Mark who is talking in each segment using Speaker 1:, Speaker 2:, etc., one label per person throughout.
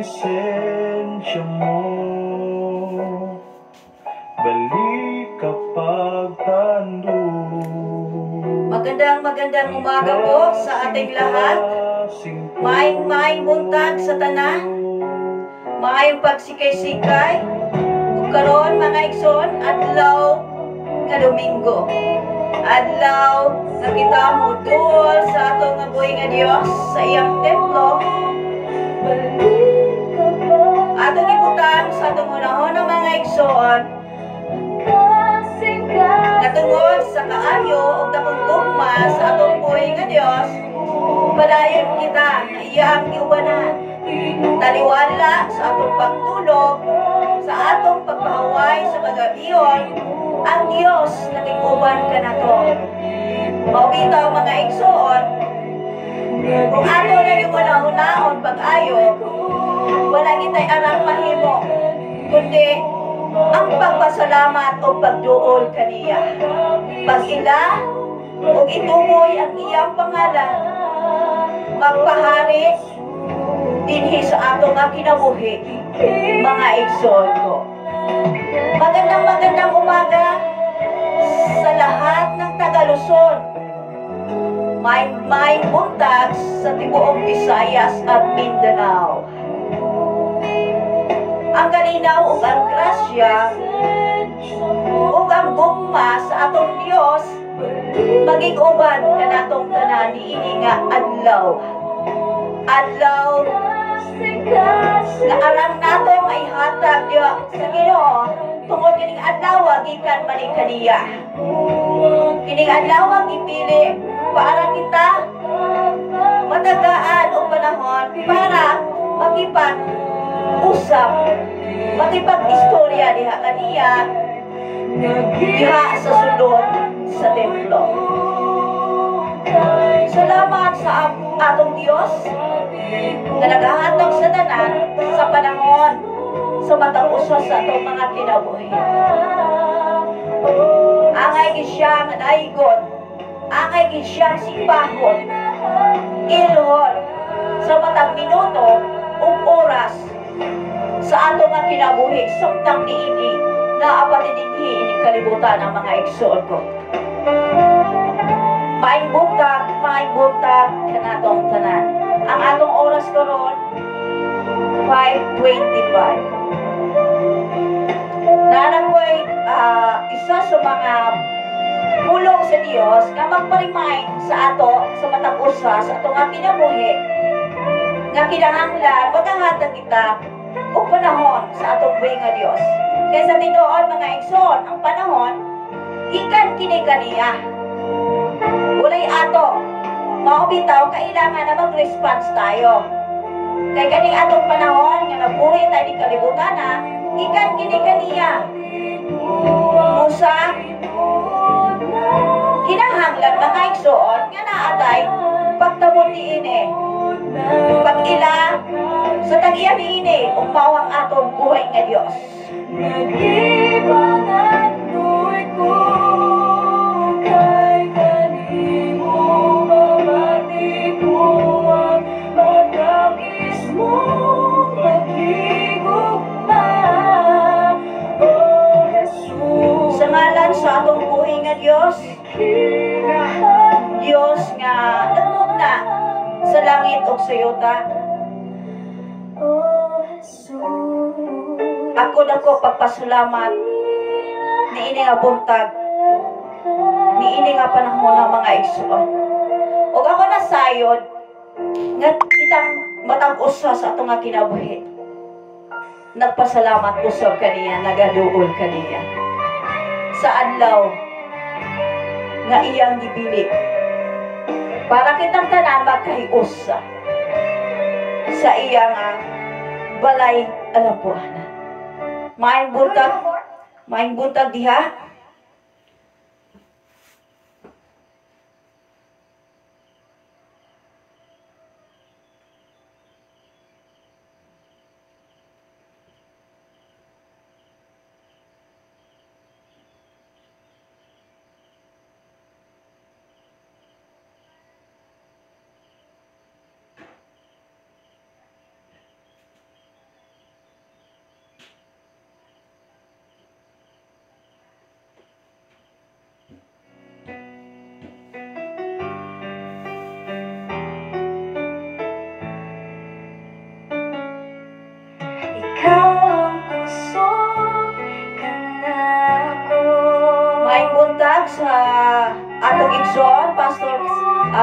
Speaker 1: Presensya mo. Balik kapag tando.
Speaker 2: Magandang magandang umaga po sa ating lahat. Maayong maayong buntag sa tanan. Maayong pagsikay-sikay. Ug karon, mga igsoon, adlaw nga Domingo. Adlaw nga kita moduol sa atong nga buhi nga Dios sa iyang templo. Atong ibutang sa atong hunahuna, mga igsoon, nga tungod sa kaayo ug dakong gugma sa atong buhi nga Dios, padayon kita nga iyang giubanan. Taliwala sa atong pagtulog, sa atong pagpahaway sa kagabion, ang Dios nakig-uban kanato. Mao bitaw, mga igsoon, kung ato na yung hunaon pag-ayo, wala kita'y arang mahimo kundi ang pagpasalamat o pagduol kaniya. Pag-ila ug itumoy ang iyang pangalan, magpahari dinhi sa atong nga kinabuhi, mga igsoon ko. Magandang magandang umaga sa lahat ng taga Luzon. May buntag sa tibuok Visayas at Mindanao. Ang kalinaw ug ang grasya ug ang gugma sa atong Dios maging uban kanatong tanan niini nga adlaw. Adlaw nga alam nato nga ihatag diha sa Ginoo tungod kining adlaw gikan man ni kaniya. Kining adlaw gipili para kita matagaan og panahon para makipag-usap, makipag-istorya diha kaniya diha sa sulod sa templo. Salamat sa atong Dios nga nagahatag sa tanan sa panahon sa matag usa sa atong mga kinabuhi. Angay gid siya nga daigon, angay gid siya sipahon, ilhon sa matag minuto ug oras sa atong mga kinabuhi samtang niini naa pa dinhi ining kalibutan ang mga igsoon ko. Maayong buntag kanatong tanan. Ang atong oras karon 5:25. Naa ko'y isa sa mga pulong sa Dios nga magpa-remind sa ato sa matag usa sa atong nga kinabuhi nga kinahanglan maghahatag kita og panahon sa atong buhi nga Dios. Kay sa tinuod, mga igsoon, ang panahon gikan kini kaniya. Walay ato. Mao bitaw kailangan na mag-response tayo. Kay kaning atong panahon nga nabuhi tayo ni kalibutan na gikan kini kaniya. Usa kinahanglan, mga igsoon, nga naatay pagtamod niini. Pag-ila sa tag-iya niini ug mao ang atong buhi nga Dios.
Speaker 3: Nagipangandoy ko kay kanimo mabati ko ang matamis mong paghigugma, O Jesus.
Speaker 2: Sa ngalan sa atong buhi nga Dios, Dios nga nagmugna sa langit ug sa yuta.
Speaker 3: O Jesus.
Speaker 2: Ako dako pagpasalamat niini nga buntag, niini nga panahon ng mga igsoon. Ug ako nasayod nga kitang matag usa sa atong nga kinabuhi nagpasalamat usab kaniya, nagaduol kaniya sa adlaw nga iyang gipili para kitang tanan magkahiusa sa iyang balay alampuanan. Maayong buntag diha. igsoon, Pastor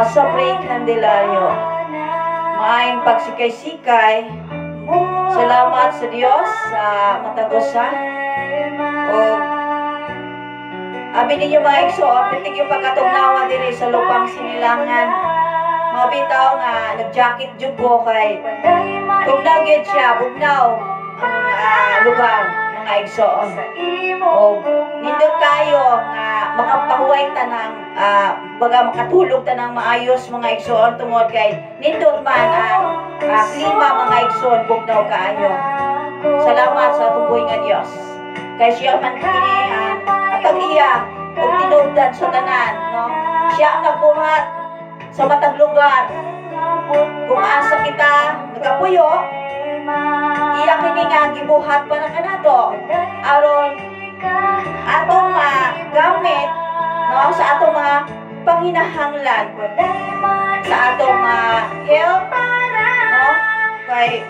Speaker 2: Sapre Candelario. Maayong pagsikay-sikay. Salamat sa Dios sa matagusa. O abi ninyo mga igsoon, pitig yung pagkatugnawan diri sa lupang sinilangan. Mga bitaw nga nag-jacket jud ko kay tugnaw gyud siya, bugnaw ang lugar mga igsoon. O nindot kayo nga makapahuway ta ng baga makatulog ta ng maayos mga igsoon tungod kay nindot man ang klima mga igsoon, bugnaw kaayo. Salamat sa atong buhi nga Dios. Kay siya man kini ang iya ug tinubdan sa tanan, no? Siya ang nagbuhat sa matag lugar. Kung asa kita nagapuyo, iya kini nga gibuhat para kanato aron atong magamit, no, sa atong mga panginahanglan, sa atong health, no? Kay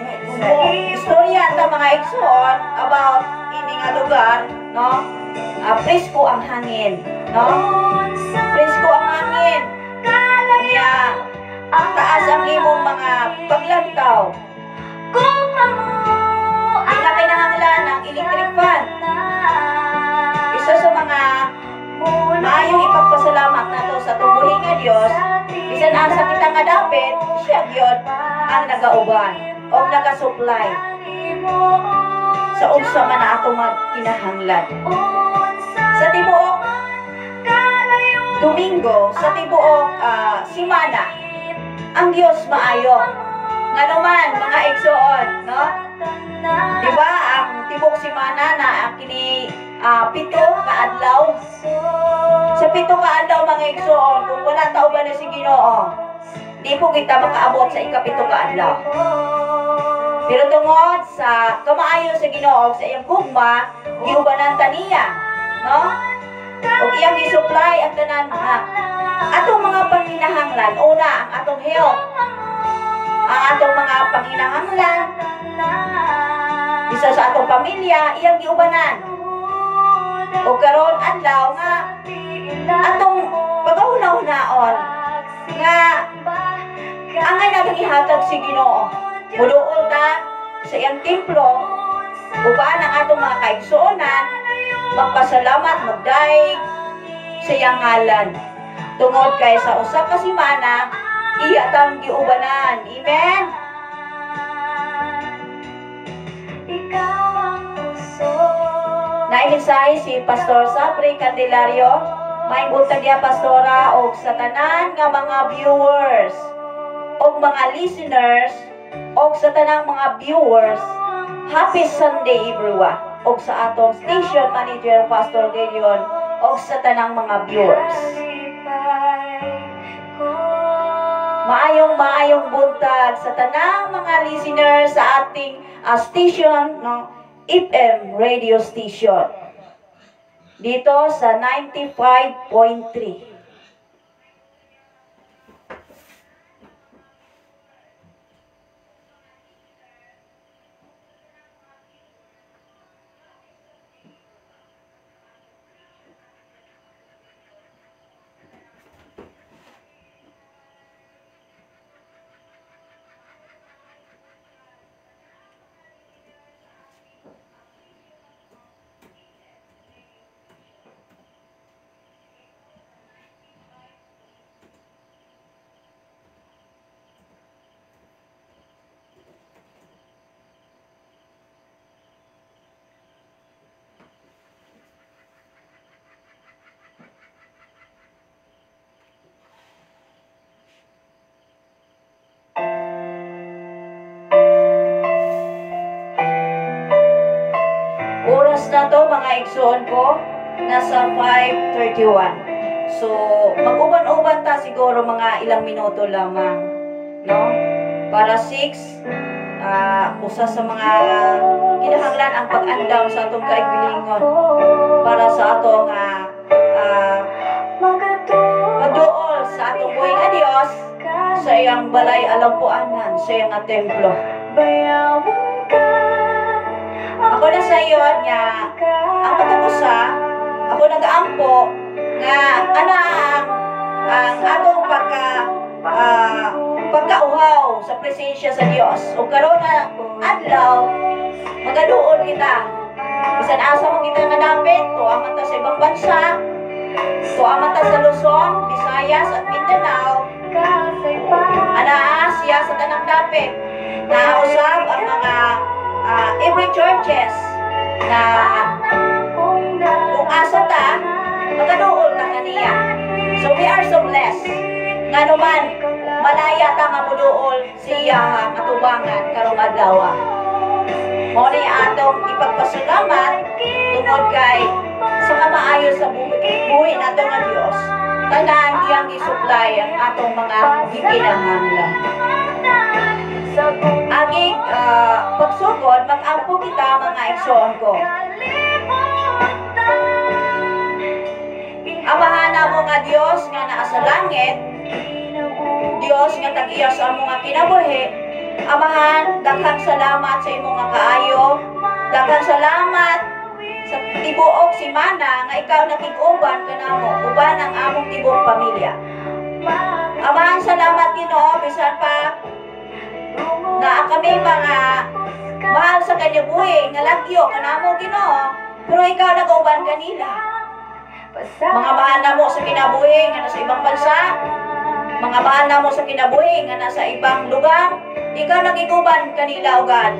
Speaker 2: istorya ta mga igsoon about ini nga lugar, no? Presko ang hangin, no? Presko ang hangin. Kaya taas ang imong mga paglantaw. Di na kinahanglan ang electric fan. Isa sa mga maayong ipagpasalamat nato sa atong buhi nga Dios, bisan asa kita nga dapit, siya gyud ang nagauban o nagasupply sa unsa man na atong mga kinahanglan. Sa tibuok Domingo, sa tibuok simana, ang Dios maayo. Ngano man mga igsoon, no? Diba ang tibuok simana na ang kini 7 ka adlaw. Sa 7 ka adlaw mga igsoon, kung wala ta uban na si Ginoo, di po kita makaabot sa 7 ka adlaw. Pero tungod sa kamaayo sa Ginoo sa iyang gugma, giubanan ta niya, no? Ug iyang gi-supply ang tanan atong mga panginahanglan. Una, ang atong health, ang atong mga panginahanglan, isa sa atong pamilya, iyang giubanan. O karon adlaw nga atong pagahuna-hunaon nga angay natong ihatag si Ginoo. Muduol ta sa iyang templo uban ang atong mga kaigsuonan, magpasalamat, magdaig sa iyang ngalan. Tungod kay sa usa ka semana, iya tang giubanan. Amen. Naimensahe si Pastor Sapre Candelario. May buntag niya, Pastora, og sa tanan nga mga viewers og mga listeners og sa tanang mga viewers, happy Sunday everyone. Og sa atong station manager Pastor Gideon og sa tanang mga viewers. Maayong maayong buntag sa tanang mga listeners sa ating station, no, FM radio station dito sa 95.3. Oras na to mga igsoon ko, nasa 5:31. So, mag-uban-uban ta siguro mga ilang minuto lamang, no? Para 6, usa sa mga kinahanglan ang pag-andam sa atong kaigbilingon para sa atong pagduol sa atong buhi nga Dios sa iyang balay alampuanan, sa iyang templo. Ako na sa iyo nga ang matag usa, ako nagaampo nga ana ang Ang atong pagkauhaw sa presensya sa Dios. Ug karon nga adlaw, magaduol kita. Bisan asa man kita nga dapit, tuwa man ta sa ibang bansa, tuwa man ta sa Luzon, Visayas at Mindanao, anaa siya sa tanang dapit. Nausab ang mga every churches na kung asa ta, magaduol ta kaniya. So we are so blessed. Ngano man, malaya ta nga muduol sa iyang atubangan karong adlaw. Mao ni atong ipagpasalamat tungod kay sa kamaayo sa buhi nato nga Dios. Tanan iyang gisupply ang atong mga gikinahanglan. Agig pagsugod, mag-ampo kita, mga igsoon ko. Amahan namo nga Dios nga naa sa langit, Dios nga tag-iya sa among nga kinabuhi. Amahan, daghang salamat sa imong nga kaayo. Daghang salamat sa tibuok simana nga ikaw nakig-uban kanamo, uban ang among tibuok pamilya. Amahan, salamat Ginoo bisan pa naa kami mga mahal sa kinabuhi nga lagyo kanamo, Ginoo, pero ikaw nag-uban kanila. Mga mahal namo sa kinabuhi nga nasa ibang bansa, mga mahal namo sa kinabuhi nga nasa ibang lugar, ikaw nagiguban kanila, O God.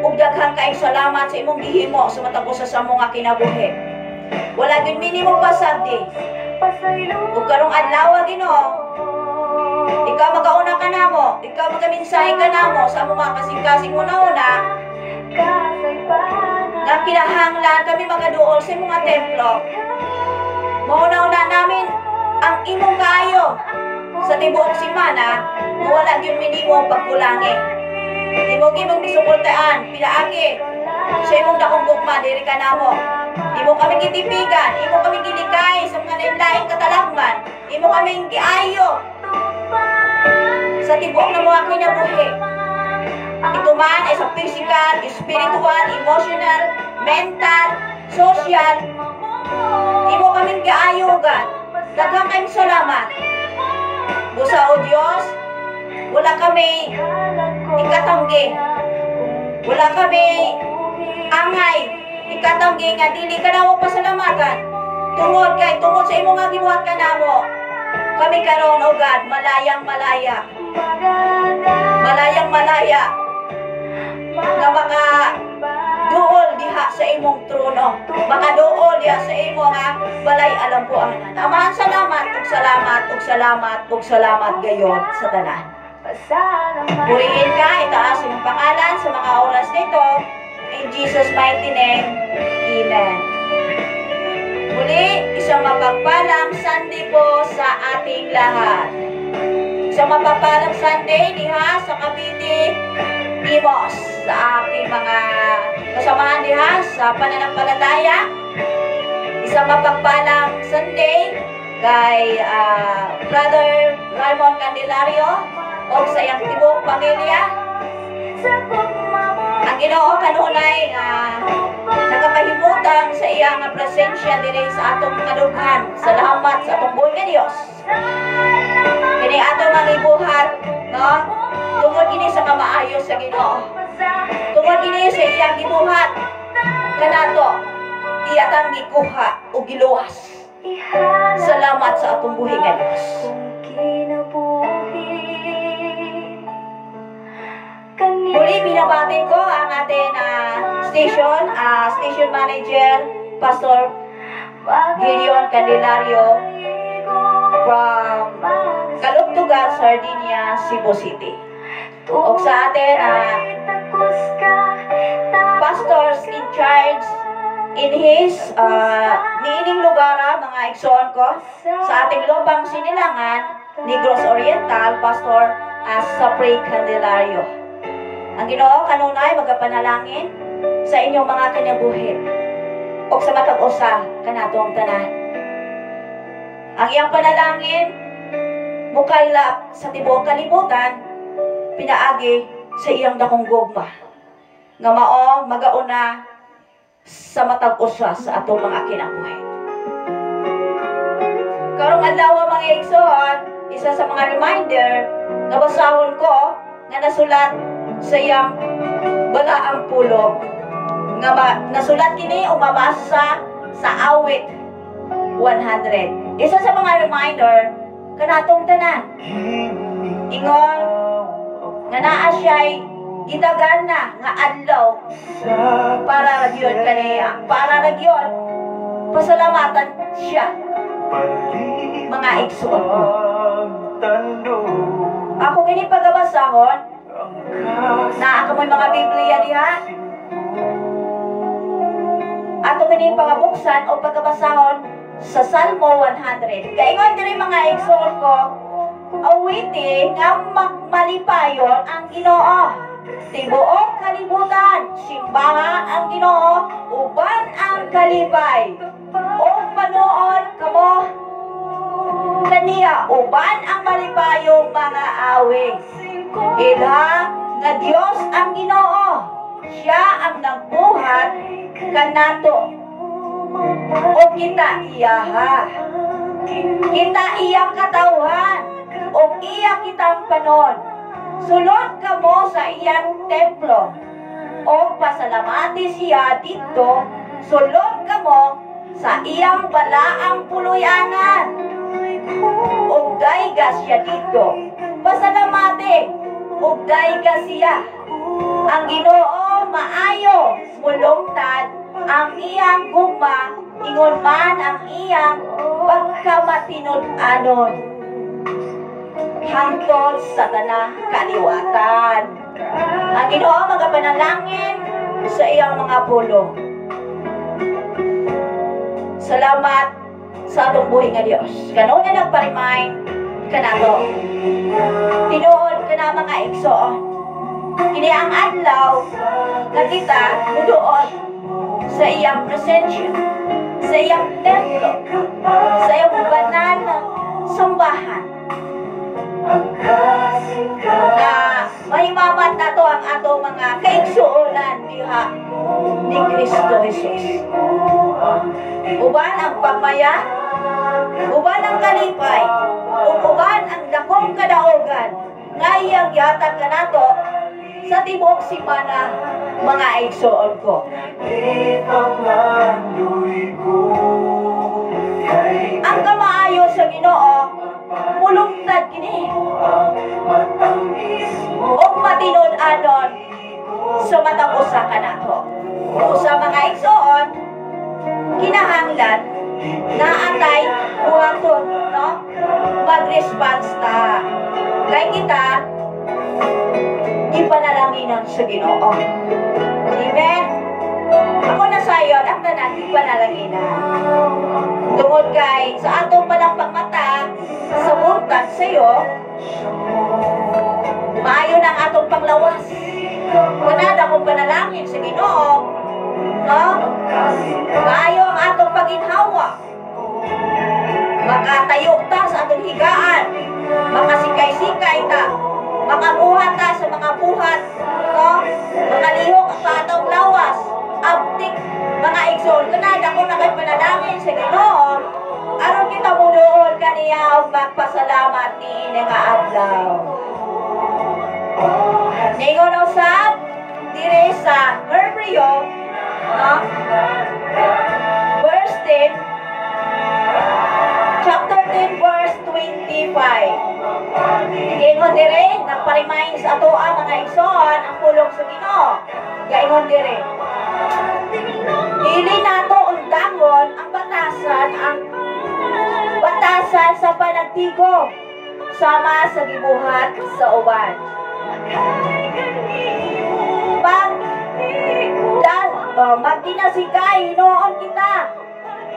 Speaker 2: Ug daghan kaayong salamat sa imong gihimo sa matag usa sa mga kinabuhi. Wala gyud minimum pasabdi. Ug karong adlaw, Ginoo, ikaw magauna ka namo, ikaw magaminsahe ka namo sa among mga kasing-kasing una-una nga kinahanglan kami magaduol sa imong nga templo. Mauna-una namin ang imong kaayo sa tibuok simana nga wala gyud minimo pagkulangi. Imo imong gisuportaan pinaagi sa imong dakong gugma diri kanamo. Imo kami gitipigan, imo kami gilikay sa mga lain-laing katalagman, imo kami giayo sa tibuok na mga kinabuhi. Ito man ay sa physical, spiritual, emotional, mental, social. Imo kaming giayo, God. Daghang kayong salamat. Busa, O Diyos, wala kami ikatanggi. Wala kami angay ikatanggi nga dili ka namo pasalamatan. Tungod sa imo nga gibuhat kanamo, kami karon, O God, malayang malaya. Malayang malaya nga maka duol diha sa imong trono. Makaduol diha sa imo nga balay alampuanan. Amahan, salamat ug salamat ug salamat ug salamat gayon sa tanan. Purihin ka, itaas imong pangalan sa mga oras nito. In Jesus' mighty name, Amen. Muli, isang mapagpalang Sunday po sa ating lahat. Isang mapagpalang Sunday diha sa Cavite, Imos, sa aking mga kasamahan diha sa pananampalataya. Isang mapagpalang Sunday kay Brother Raymond Candelario o sa iyang tibuok pamilya. Ang Ginoo kanunay nakapahimutang sa iyang presensya diri sa atong kadughan. Salamat sa atong buhi nga Dios. Kini atong mga ibuhat, no? Tungod kini sa kamaayo sa Ginoo. Tungod kini sa iyang gibuhat kanato, iya tang gikuha o giluwas. Salamat sa atong buhi nga Dios. Muli, binabati ko ang ating station manager, Pastor Gideon Candelario from Kalugtugan, Sardinia, Cebu City. O sa atin pastors in charge in his niining lugar, mga igsoon ko, sa ating lupang sinilangan, Negros Oriental, Pastor Sapre Candelario. Ang Ginoo kanunay magapanalangin sa inyong mga kinabuhi o sa matag usa kanatong tanan. Ang iyang panalangin mukaylap sa tibuok kalibutan pinaagi sa iyang dakong gugma nga mao magauna sa matag usa sa atong mga kinabuhi. Karong adlaw, mga igsoon, isa sa mga reminder nga basahon ko nga nasulat sa iyang balaang pulong nga nasulat kini o mabasa sa Awit 100. Isa sa mga reminder kanatong tanan. Ingon nga naa siya'y gitagan na nga adlaw para ra gyud kaniya. Para ra gyud pasalamatan siya, mga igsoon ko. Ako kini pagabasahon, naa kamoy mga Biblia diha. Ato kini pagabuksan o pagabasahon sa Salmo 100. Kaingon diri, mga igsoon ko, "Awiti nga malipayon ang Ginoo. Tibuok kalibutan, simbaha ang Ginoo uban ang kalipay. O panuol kamo kaniya uban ang malipayong mga awit. Ilha nga Dios ang Ginoo. Siya ang nagbuhat kanato o kita iyaha. Kita iyang katawhan o iya kitang panon. Sulod kamo sa iyang templo o pasalamati siya didto. Sulod kamo sa iyang balaang puluy-anan ug dayga siya didto. Pasalamati ug dayga siya. Ang Ginoo maayo, mulungtad ang iyang gugma, ingon man ang iyang pagkamatinud-anon hangtod sa tanang kaliwatan." Ang Ginoo magapanalangin sa iyang mga pulong. Salamat sa atong buhi nga Dios. Kanuna nagpa-remind kanato. Tinuod kana, mga igsoon. Kini ang adlaw nga kita muduol sa iyang presensya, sa iyang templo, sa iyang banal na sambahan na mahimamat nato ang atong mga kaigsuonan diha ni Kristo Jesus. Uban ang pagmaya, uban ang kalipay, ug uban ang dakong kadaogan nga iyang gihatag kanato sa tibuok simana, mga igsoon ko. Ang kamaayo sa Ginoo, mulungtad kini ug matinud-anon sa matag usa kanato. Usa, mga igsoon, kinahanglan naa tay buhaton, no? Mag-response ta. Kay kita ipanalanginan sa Ginoo. Amen? Ako na sayon, ang tanan ipanalanginan. Tungod kay sa atong palang pagmata sa buntag sayo, maayo ng atong panglawas. Kanada kong panalangin sa Ginoo, no? Maayo ang atong paginhawa. Makatayo ta sa atong higaan. Makasikay-sikay ta. Makabuhat ta sa mga buhat, no? Makalihok sa atong lawas. Abtik, mga igsoon, kanada ko na kay panalangin sa Ginoo, aron kita muduol kaniya ug magpasalamat niini nga adlaw. Ningon usab dire sa Hebreo, no? Verse 10, chapter 10 verse 25. Ingon dire, nagpa-remind sa ato ang mga igsoon ang pulong sa Ginoo. Gaingon dire, "Dili nato undangon ang batasan sa panagtigom sama sa gibuhat sa uban. Pag dal, oh, magkinasikay hinuon kita.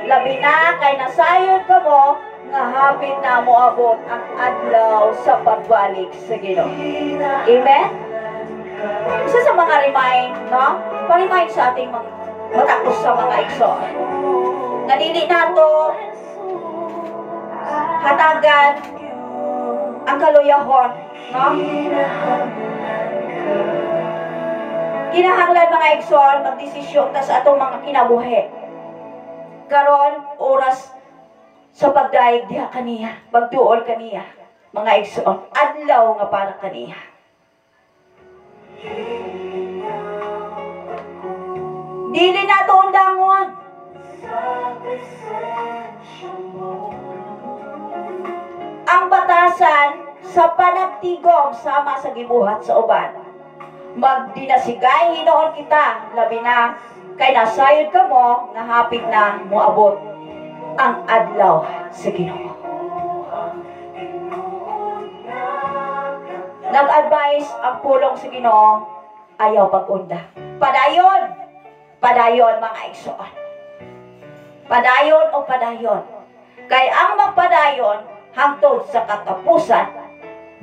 Speaker 2: Labi na kay nasayod kamo nga hapit na moabot ang adlaw sa pagbalik sa Ginoo." Amen? Isa sa mga remind, no? Pa-remind sa ating mga matakos sa mga igsoon. Nga dili nato hatagan ang kaluyahon, no? Kinahanglan, mga igsoon, magdesisyon ta sa atong mga kinabuhi. Karon oras Sa pagdayeg diha kaniya, pagduol kaniya, mga igsoon, adlaw nga para kaniya. Dili na to undangon. Ang batasan sa panagtigom sama sa gibuhat sa uban. Magdinasigay hinuon kita, labi na kay nasayod kamo nga hapit na moabot ang adlaw sa Ginoo. Nag-advise ang pulong sa Ginoo, ayaw pag-unda. Padayon! Padayon mga igsoon. Padayon o padayon. Kay ang magpadayon hangtod sa katapusan,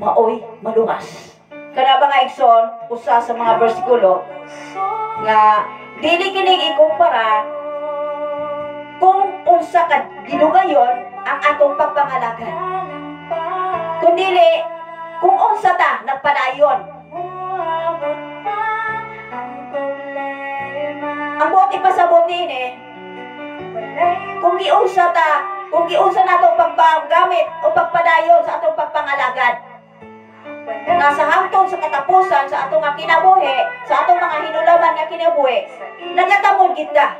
Speaker 2: maoy maluwas. Kana mga igsoon, usa sa mga bersikulo nga dili kining ikumpara kung unsa ka gidugayon ang atong pagpangalagan. Kundili kung unsa ta nagpadayon. Ang buot ipasabot niini, kung giunsa ta, kung giunsa nato paggamit o pagpadayon sa atong pagpangalagad, nga sa hangtod sa katapusan sa atong nga kinabuhi, sa atong mga hinulaman nga kinabuhi, nagatamod kita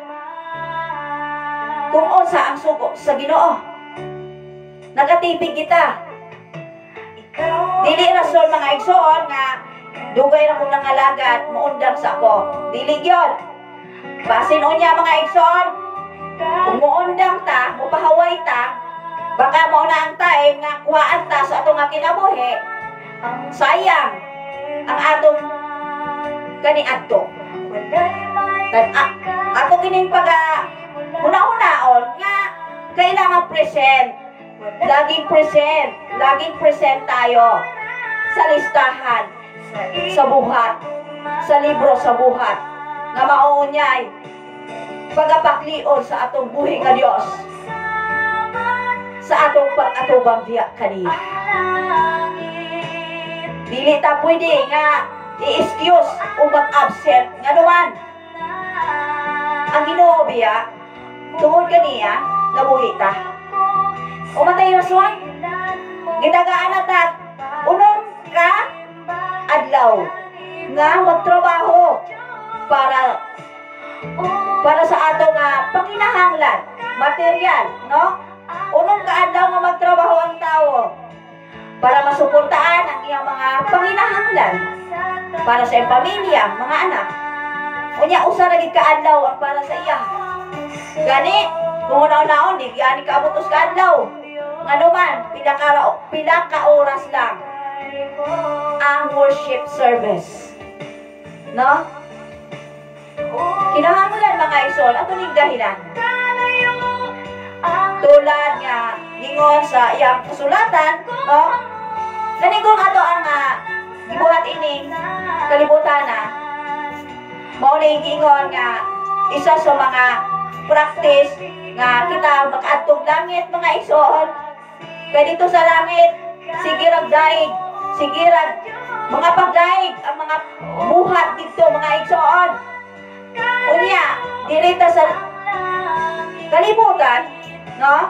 Speaker 2: kung unsa ang sugo sa Ginoo. Nagatipig kita. Dili rason mga igsoon nga dugay ra kong nangalagad, muundang sa ako. Dili gyud. Basin unya mga igsoon, kung muundang ta, mupahaway ta, baka mao na ang time nga kuhaan ta sa atong nga kinabuhi, sayang ang atong kaniadto. Ato kining pag una-unaon nga kailangan present. Laging present. Laging present tayo sa listahan, sa buhat, sa libro sa buhat, nga mauunyay pagapaklion sa atong buhi nga Dios, sa atong pag-atubang diya kaniya. Dili ta pwede nga i-excuse o mag-absent. Nga naman, ang Ginoo biya, tungod kaniya, nabuhi ta. Umatay rason, gitagaan na ta, unom ka adlaw nga magtrabaho para sa ato nga panginahanglan, material, no? Unom ka adlaw nga magtrabaho ang tao para masuportaan ang iyang mga panginahanglan para sa iyang pamilya, mga anak. Unya usa ra gid ka adlaw ang para sa iya. Gani, kung una-unaon, di gani kaabot us ka adlaw. Ngano man, pila ka oras lang ang worship service. No? Kinahanglan mga isol, ato ning dahilan. Tulad nga ingon sa iyang kasulatan, no? Kanigong ato ang gibuhat ining kalibutan na mao ni giingon nga isa sa mga practice nga kita makaadtong langit mga igsoon. Kay dito sa langit sige rag daig, sige rag mga pagdaig ang mga buhat dito mga igsoon. Unya diri ta sa kalibutan, no?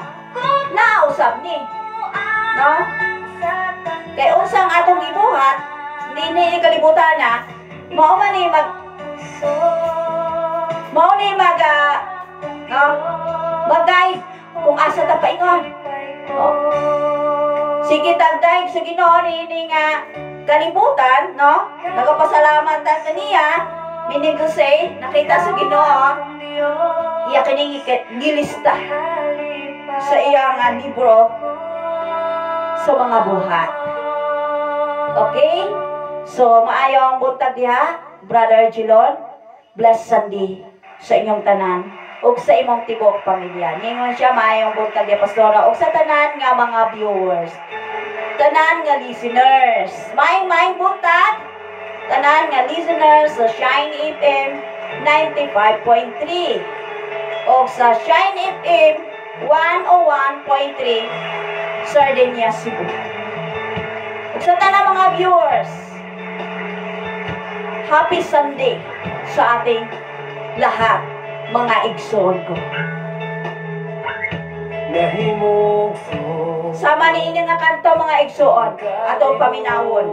Speaker 2: Nausab ni, no? Kay unsang atong gibuhat dinhi kalibutan na mao man ni mag no? Mag-guide kung asa ta paingon. No? Sige tagdaig sa Ginoo niini nga kalibutan, no? Nagapasalamat ta kaniya, meaning to say, nakita sa Ginoo iya kining gilista sa iyang libro sa mga buhat. Okay? So, maayong buntag diha, Brother Gilon. Bless Sunday sa inyong tanan ug sa imong tibok pamilya. Ningon siya, maayong buntag diha, Pastora, ug sa tanan nga mga viewers, tanan nga listeners. Maayong buntag tanan nga listeners sa Shine FM 95.3 ug sa Shine FM 101.3 Sardinia, Cebu. Ug sa tanan mga viewers, Happy Sunday sa ating lahat, mga igsoon ko. Sama niini nga kanta, mga igsoon, atong paminawon.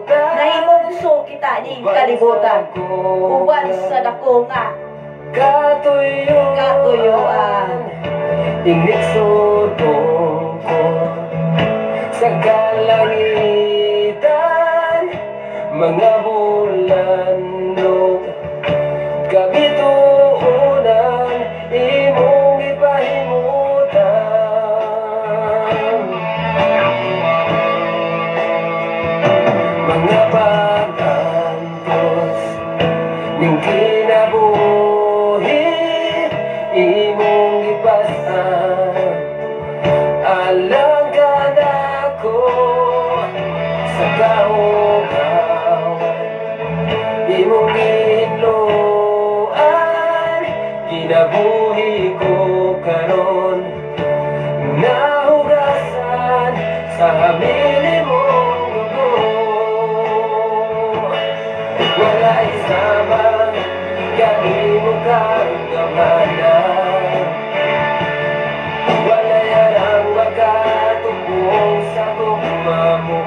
Speaker 2: Nahimugso kita ning kalibutan uban sa dako nga katuyuan.
Speaker 3: Iniksuto ko sa kalangitan, mga bulan ug kabituonan imong gipahimutan. Mga pag-antos ning kinabuhi imong gipasan, alang kanako sa kahugawan imong gihinloan. Kinabuhi ko karon nahugasan sa hamili mong dugo. Walay samang kanimo kang gamhanan, walay arang makatubong sa gugma mo.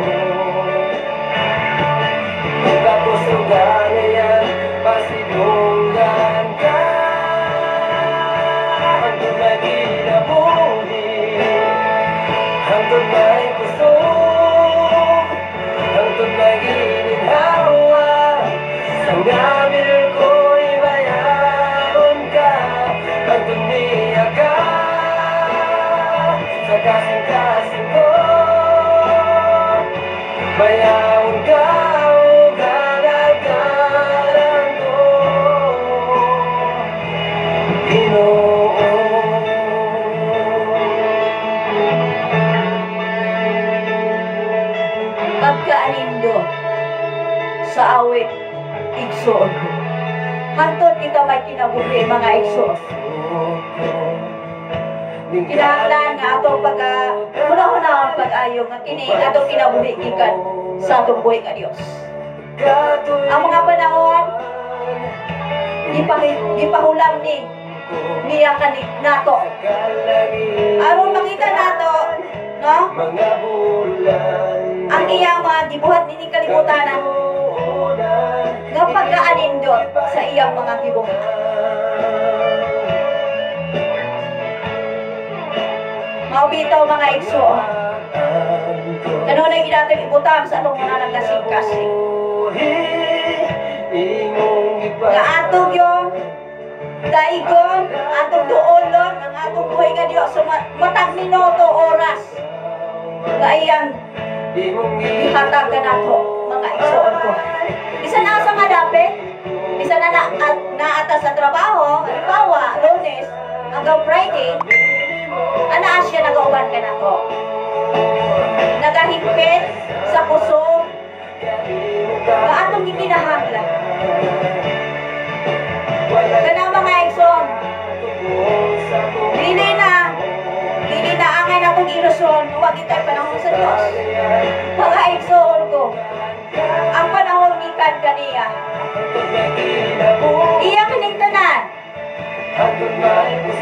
Speaker 3: Kapusugan ngayan pasidunggan ka, hangtod may kinabuhi, hangtod may kusog, hangtod may gininhawa. Sa ngabil ko'y bayaon ka, hangtod niya ka sa kasing-kasing ko. Bayaon ka o galagaran ko, Ginoo.
Speaker 2: Pagkaanindo sa awit, igsoon ko. Hangtod kita may kinabuhi, mga igsoon. Kinahanglan nga atong pagka hunahunahon pag-ayo nga kini atong kinabuhi gikan sa atong buhi nga Dios. Ang mga panahon gipahulam ni niya kani nato. Aron makita nato, no? Ang iyang mga gibuhat nining kalibutanan nga pagkaanindot sa iyang mga gibuhat. Mao bitaw, mga igsoon. Kanunay ginatong ibutang sa atong mga nagkasing-kasing. Nga atong yung daigon, atong duolon, ang atong buhay nga Dios sa matag minuto, oras nga iyang gihatag kanato, mga igsoon ko. Bisan asa nga dapit, bisan na naata sa trabaho, halimbawa, Lunes hanggang Friday, anaa siya nagauban ka nato. Nagahigpit sa kusog nga atong gikinahanglan. Kanang mga igsoon, dili na angay natong ilusyon, wa kita'y panahon sa Dios. Mga igsoon ko, ang panahon gikan kaniya. Iya kining tanan.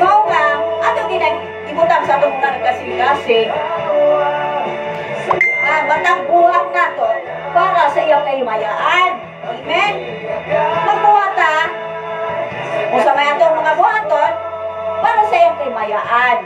Speaker 2: Mao nga ato ginang ibutang sa atong mga nagkasing-kasing nga matag buhat nato para sa iyang kahimayaan. Amen. Magbuhat ta kung sa may atong mga buhaton para sa iyang kahimayaan.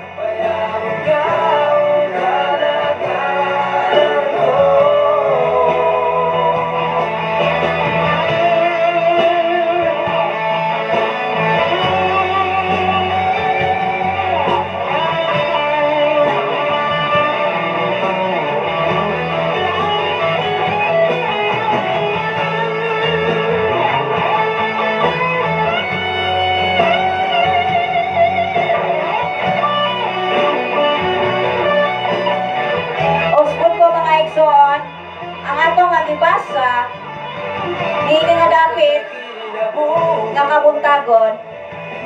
Speaker 2: Usbon ko, mga igsoon, ang atong nga gibasa niini nga dapit nga kabuntagon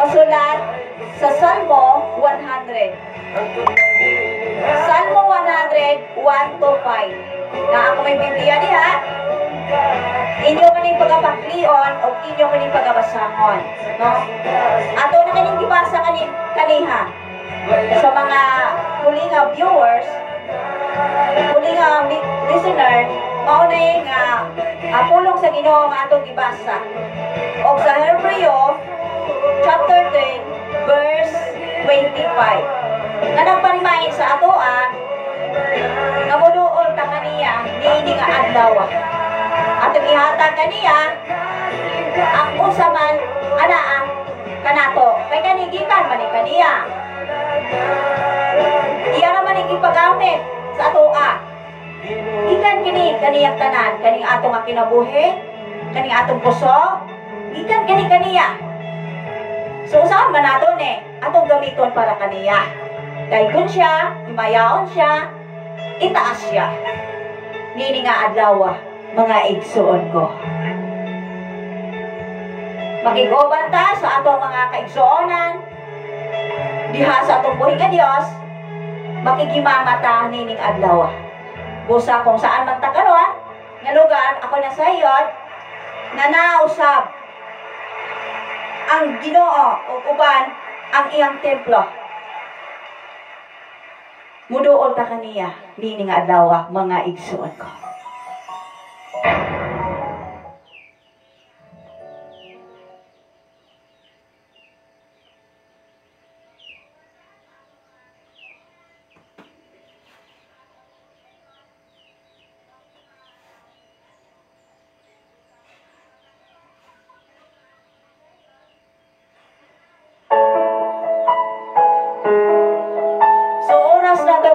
Speaker 2: masulat sa Salmo 100. Salmo 100, 1 to 5. Na ako may Biblia diha. Inyo kaning pagapaklion o inyo kaning pagabasahon, no? Ato na kaning gibasa kaniha. Sa mga huli nga viewers, huli nga listener, mao na nga pulong sa Ginoo nga atong gibasa. Og sa Hebreo chapter 10 verse 25. Nga nagparimahin sa atoa nga moduol ta kaniya niini nga adlaw. Atong ihatag kaniya ang usa man anaa kanato. Kay kani gikan man ni kaniya. Iya naman ang ipagamit sa atoa. Gikan kini kaniyang tanan, kaning atong nga kinabuhi, kaning atong puso, gikan kini kaniya. So usahan man nato ni atong gamiton para kaniya. Daygon siya, himayaon siya, itaas siya. Nini nga adlaw, mga igsuon ko. Makig-uban ta sa atong mga kaigsuonan diha sa atong buhi nga Dios, makigimama ta nining adlaw. Busa kung saan man ta karon nga lugar, ako na sayon nga nausab ang Ginoo ug uban ang iyang templo. Muduol ta kaniya nining adlaw, mga igsuon ko.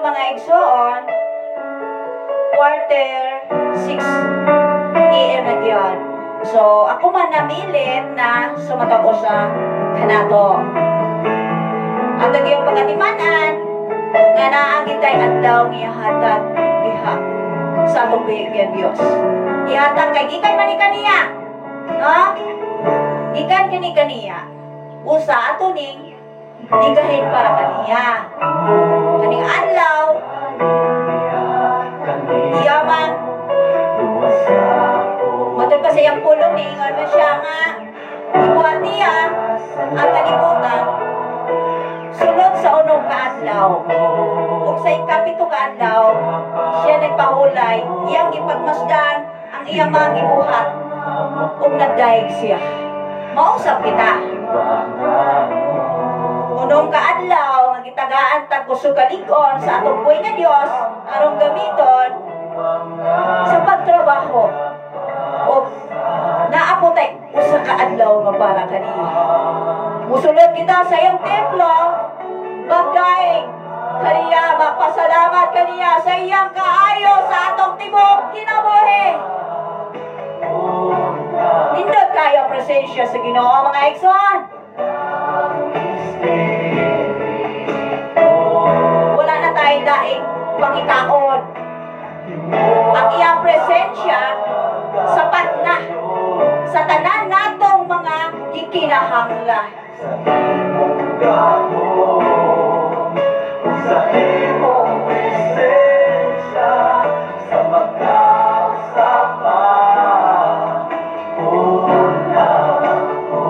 Speaker 2: Mga igsoon, 5:45 AM na gyud. So, ako man namilit na sumatag usa kanato. At ang iyong pagkatimanan, nga naagi tay adlaw nga ihatag diha sa atong buhi Dios. Ihatag kay gikan man ni kaniya. No? Gikan kini kaniya. Usa ato ning digahin para kaniya. Kaning adlaw, iyaman, matod pa sa iyang pulong, niingon man siya nga, ibuhat niya ang kalibutan, sulod sa unong kaadlaw. Ug sa ikapito kaadlaw, siya nagpahulay, iyang gipagmasdan ang iyang mga gibuhat, ug nagdayeg siya. Mausap kita. Unong kaadlaw nga gitagaan tag kusog kalig-on sa atong buhi nga Dios aron gamiton sa pagtrabaho. O naa po tay usa ka adlaw nga para kaniya. Musulod kita sa iyang templo, magdaig kaniya, magpasalamat kaniya sa iyang kaayo sa atong tibuok kinabuhi. Nindot kayo ang presensya sa Ginoo, mga igsoon. Wala na tayo daing pangitaon. Ang iyang presensya sapat na sa tanan natong mga gikinahanglan.
Speaker 3: Sa imong presensya, sa makausapan, una ko,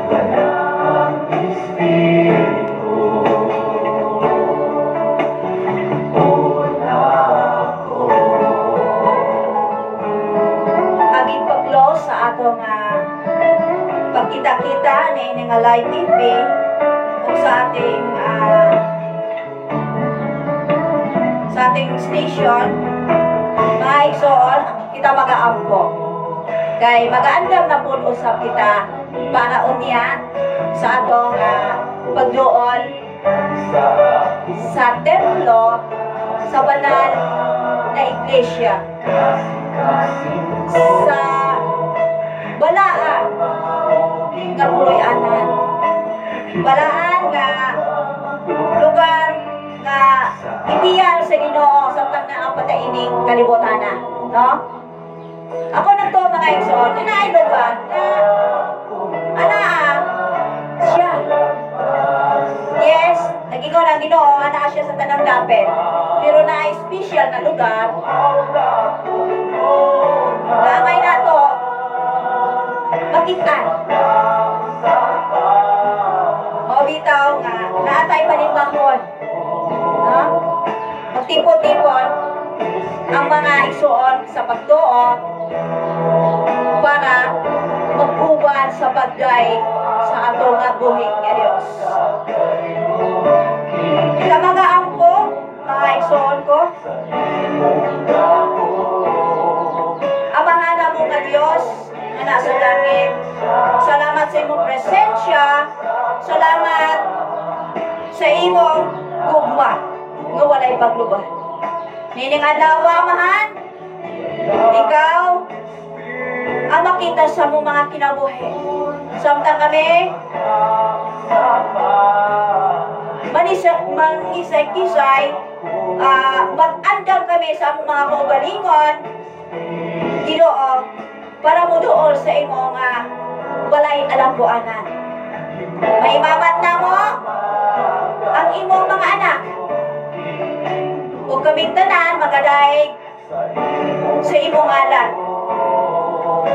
Speaker 3: Banang Espiritu, una ko.
Speaker 2: Aging pag-close sa atong pagkita-kita na ini nga live TV o sa ating station, mga igsoon, kita mag-aampo. Kay mag-aandam na po usap kita para unya sa atong pagduol sa templo, sa banal na iglesia, sa balaan nga puloy-anan, balaan nga lugar nga ibiyar sa Ginoo samtang naa pa ta ining kalibotana, no? Ako nagto mga igsoon, nga naay lugar na anaa siya. Yes, nagingon ang Ginoo anaa siya sa tanang dapit, pero naay special na lugar na angay nato makitaan. Mao bitaw nga Magtipon-tipon ang mga igsuon sa pagtuo para mag-uban sa pagdayeg sa atong nga buhi nga Dios. Sa mga ampo, mga igsuon ko, Amahan mo nga Dios nga nasa langit, salamat sa imong presensya, salamat sa imong gugma nga walay pagluba. Nining adlaw, Amahan, ikaw ang makita sa among mga kinabuhi. Samtang kami mangisay-kisay, mag-andam kami sa among mga kaugalingon, Ginoo, para moduol sa imong balay alambuanan. Maimamat na mo ang imong mga anak ug kaming tanan magadaig sa imong ngalan.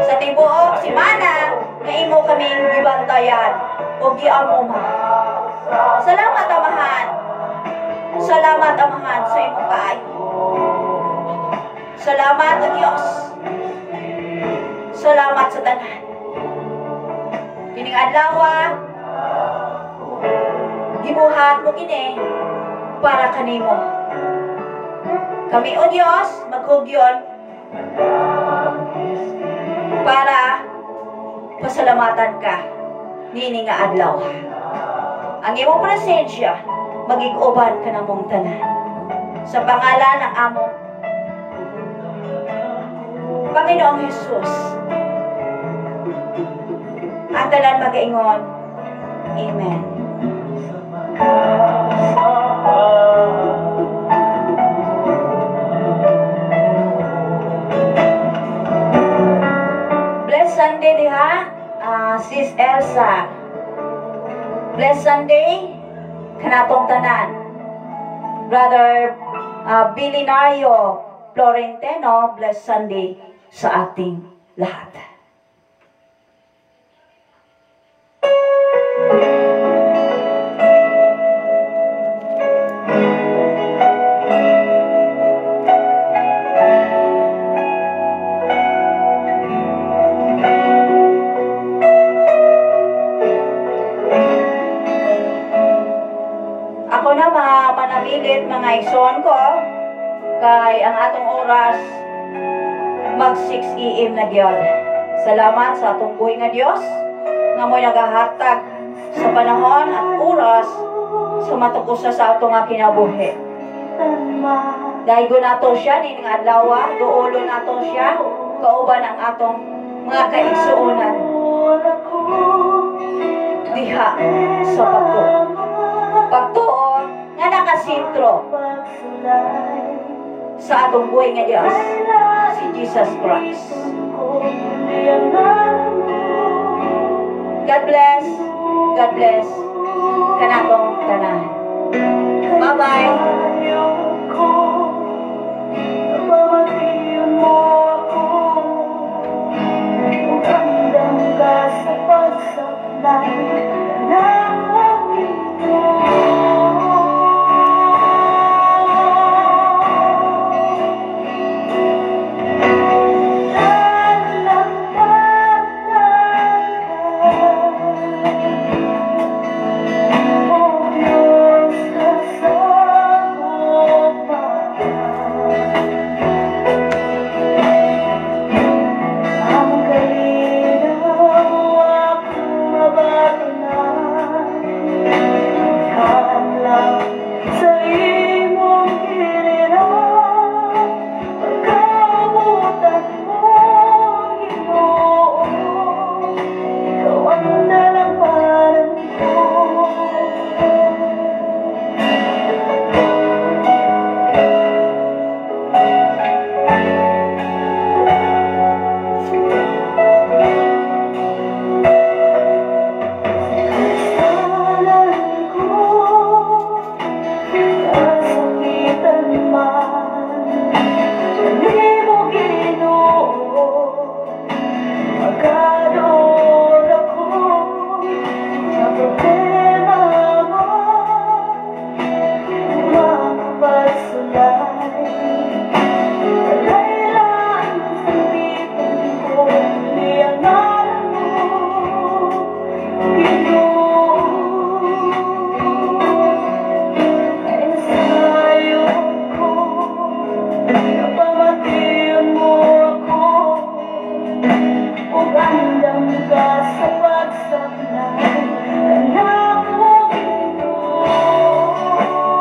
Speaker 2: Sa tibuok simana nga imo kaming gibantayan ug giamuma. Salamat, Amahan. Salamat, Amahan, sa imong kaayo. Salamat, O Dios. Salamat sa tanan. Kining adlaw, gibuhat mo kini para kanimo. Kami, O Dios, maghugyon para pasalamatan ka nini nga adlaw. Ang imong presensya magig-uban kanamong tanan. Sa pangalan ng among Panginoong Hesus, ang tanan magaingon, Amen. Bless Sunday diha, Sis Elsa. Bless Sunday kanatong tanan. Brother Bilinario Florentino, bless Sunday sa ating lahat. Ako na manamilit mga igsoon ko kay ang atong oras mag 6 AM na gyud. Salamat sa atong buhi nga Dios nga mo'y nagahatag sa panahon at oras sa matag usa sa atong nga kinabuhi. Daygon nato siya nining adlaw, duolo nato siya kauban ang atong mga kaigsuonan diha sa pagtuo. Pagtuo nga nakasentro sa atong buhi nga Dios, si Jesus Christ. God bless, God bless kanatong tanan. Bye-bye.